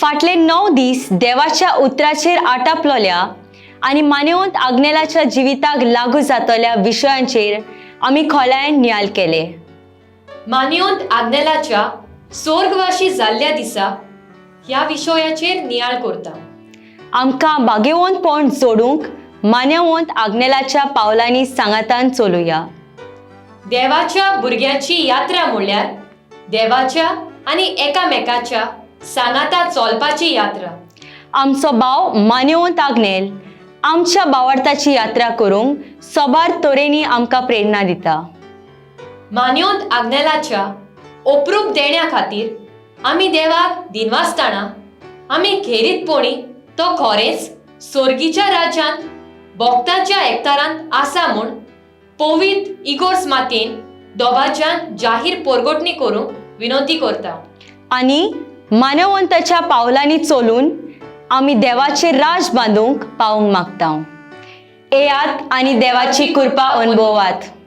फाटले 9 दीस देवाच्या उतराचेर आटापलोल्या आनी मानेवंत आग्नेलाच्या जिविताक लागू जातल्या विशयांचेर आमी खोलायेन नियाळ केले. मानियोंत आग्नेलाच्या सोर्गवाशी जाल्ल्या दिसा ह्या विशयाचेर नियाळ करता. आमकां बागेवंतपण जोडूंक मान्यवंत आग्नेलाच्या पावलांनी सांगातान चलुया. देवाच्या भुरग्याची यात्रा म्हणल्यार देवाच्या आनी एकामेकाच्या सांगाता चलपाची यात्रा. आमचो भाव मान्यवंत आग्नेल आमच्या बावडताची यात्रा करूंक सबार तरेनी आमकां प्रेरणा दिता. मान्योंत आग्नेलाच्या ओप्रूप देण्या खातीर आमी देवाक दिनवासताना आमी खेरीतपणी तो खरेंच सोर्गीच्या राज्यांत भोक्ताच्या एकतारांत आसा म्हूण पवित इगोर्स मातयेन दोबाज्यान जाहीर पोरगोटणी करूंक विनंती करता. आनी मानवंताच्या पावलांनी चलून आमी देवाचें राज बांदूंक पावूंक मागता. येयात आनी देवाची कृपा अनुभवात.